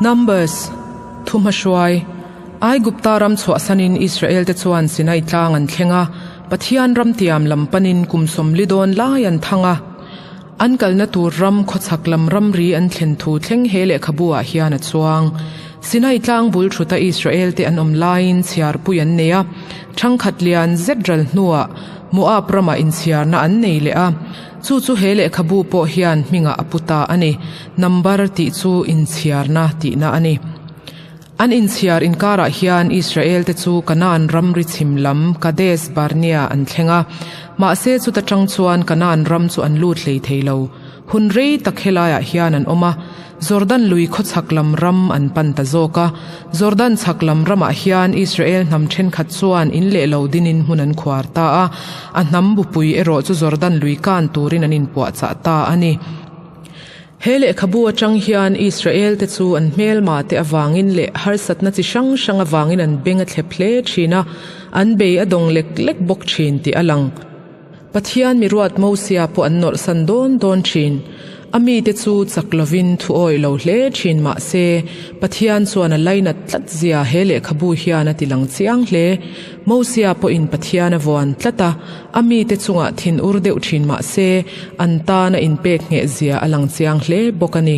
Numbers, Thuhmahruai, Aigupta ram chhuahsanin Israelte chuan Sinai tlang an thleng a, Pathian ram tiam lam panin kum 40 dawn lai an thang a. An kalna tur ram khawchhak lam ramri an thlen thu thleng he lehkhabu ah hian a chuang. Sinai tlang bul thuta Israelte an awm laiin chhiarpui an nei a, thangkhat lian zet ral hnuah Moab ramah inchhiarna an nei leh a. Chu chu he lehkhabu pawh hian hmingah a pu ta a ni. Number tih chu inchhiarna tihna a ni. An inchhiar inkarah hian Israelte chu Kanaan ramri chhim lam Kadesh Barnea an thleng a. Mahse chuta tang chuan Kanaan ram chu an lut hlei thei lo. Hun rei tak helaiah hian an awm a, Jordan lui khawchhak lam ram an pan ta zawk a. Jordan chhak lam ramah hian Israel hnam thenkhat chuan in leh lo dinin hmun an khuar ta a, a hnam bupui erawh chu Jordan lui kan turin an inpuahchah ta a ni. He lehkhabu atang hian Israel-te chu an hmelma te avangin leh harsatna chi hrang hrang avangin an beng a thlep hle thin a, an bei a dawng lek lek bawk thin tih a lang. Pathian mi ruat Mosia pawh an nawrhsan dawn dawn thin. A mite chu chak lovin thu awih lo hle thin mah se, Pathian chuan a lainat tlat zia he lehkhabu hian a ti lang chiang hle. Mosia pawhin Pathian a vuan tlat a, a mite chungah thin ur deuh thin mah se, an tan a inpek ngheh zia a lang chiang hle bawk a ni.